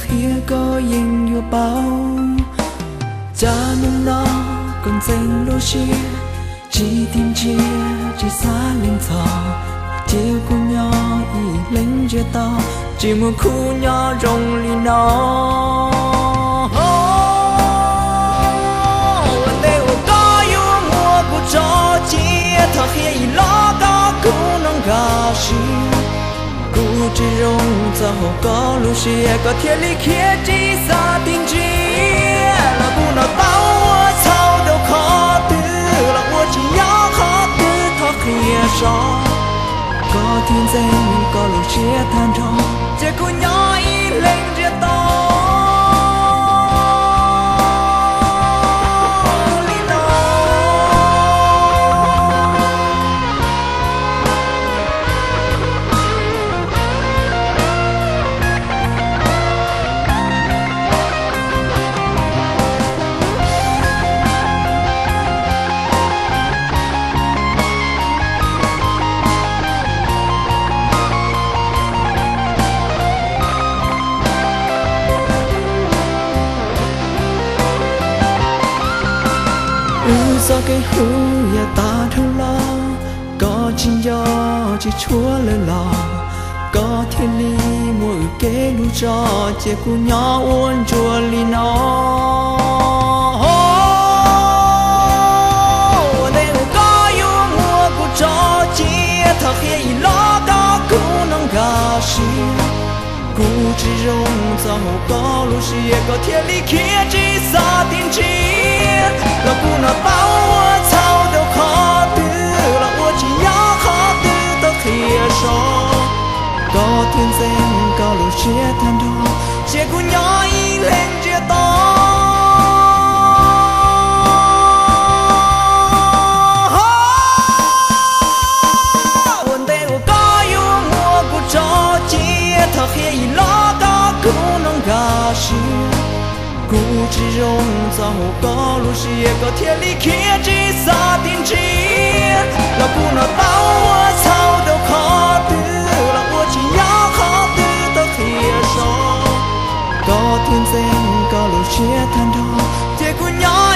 qhia koj yeej yuav paub. Cas hnub no koj ntxeev lub siab, tsis tig ntsia tsis xav lees txog, cia kuv nyob ib leeg ntsia tau, tsis muaj khub nyob zoo li no. Ua ntej uas koj yuav muab kuv tso cia, thov qhia ib los koj kuv no nkag siab. Kuv tsis zoo txog hauv koj lub siab, koj thiaj li khiav tsis xav tig ntsia. Los kuv noj tau ua txhaum rau qhov twg, los ua tsis nyob qhov twg, thov qhia seb koj thiaj ntxeev koj lub siab tag nrho, cia kuv nyob ib leeg ntsia tau li no. Wb txoj kev hlub yav tas dhau los, koj tsis nco tsis tshua lawm los, koj thiaj li muab wb kev hlub tso, cia kuv nyob ua ntsuag li no. Ua ntej uas koj yuav muab kuv tso cia, thov qhia ib los koj kuv no nkag siab. Kuv tsis zoo txog hauv koj lub siab, koj thiaj li khiav tsis xav tig ntsia. Los kuv noj tau ua txhaum rau qhov twg, los ua tsis nyob qhov twg, thov qhia seb koj thiaj ntxeev koj lub siab tag nrho, cia kuv nyob ib leeg ntsia tau. Ua ntej uas koj yuav muab kuv tso cia, thov qhia ib los koj kuv no nkag siab. Kuv tsis zoo txog hauv koj lub siab, koj thiaj li khiav tsis xav tig ntsia. Los kuv noj tau ua txhaum rau qhov twg, los ua tsis nyob qhov twg, thov qhia seb koj thiaj ntxeev koj lub siab tag nrho, cia kuv nyob